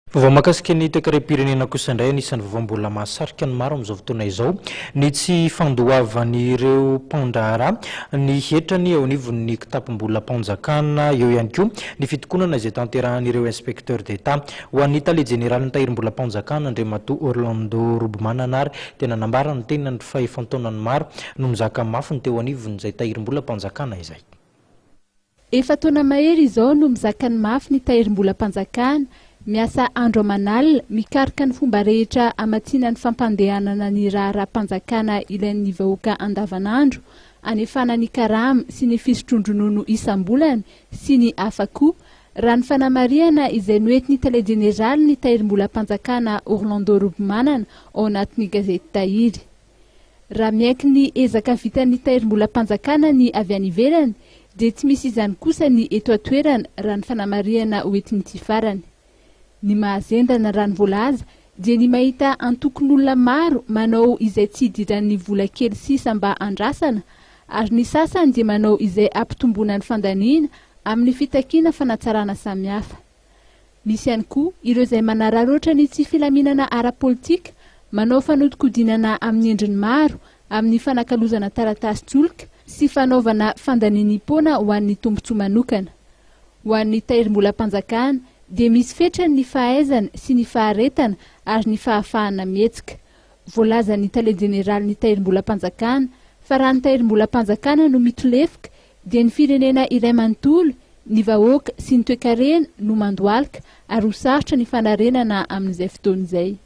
Vaovao mahakasika ny toekarem-pirenena kosa indray, anisan'ny vaovao mbola mahasarika ny maro amin'izao fotoana izao ny tsy fandoavan'ireo mpandraharaha ny hetrany eo anivon'ny kitapom-bolam-panjakana. Eo ihany koa ny fitokonana izay tanterahan'ireo inspecteurs d'Etat. Ho an'ny tale jeneralin'ny tahirim-bolam-panjakana, Andriamatoa Orlando Robimanana ary dia nanambara ny tenany fa efa an-taonany maro no mizaka mafy ny teo anivon'izay tahirim-bolam-panjakana izay. Efa taona mahery izao no mizaka ny mafy ny tahirim-bolam-panjakana, miasa andro aman'alina, mikaroka ny fomba rehetra hamatsiana ny fampandehanana ny raharaham-panjakana ilain'ny vahoaka andavanandro, anefana ny karama sy ny fisotroan-dronono isam-bolana sy ny hafa koa, raha ny fanamarihana izay noentin'ny tale jeneralin'ny tahirim-bolam-panjakana Orlando Robimanana ao anatin'ny gazety Tahiry. Raha miaiky ny ezaka vitan'ny tahirim-bolam-panjakana ny avy any ivelany dia tsy misy izany kosa ny eto an-toerana raha ny fanamarihana hoentin'ity farany. Ny mahazendana raha ny voalaza dia ny mahita antokon'olona maro manao izay tsy hidiran'ny vola kely sisa mba andrasana ary ny sasany dia manao izay hampitomboana ny fandaniana amin'ny fitakiana fanatsarana samihafa. Misy ihany koa ireo izay manararaotra ny tsy filaminana ara-politika, manao fanodikodinana amin'ny endriny maro, amin'ny fanakalozana taratasin-tsolika sy fanaovana fandaninim-poana ho an'ny tombontsoa manokana. Ho an'ny tahirim-bolam-panjakana dia misy fetrany ny fahaizana sy ny faharetana ary ny fahafahana mihetsika. Voalazan'ny tale jeneralin'ny tahirim-bolam-panjakana fa raha ny tahirim-bolam-panjakana no mitolefoka dia ny firenena iray manontolo, ny vahoaka sy ny toekarena no mandohalika ary ho sarotra ny fanarenana amin'izay fotoana izay.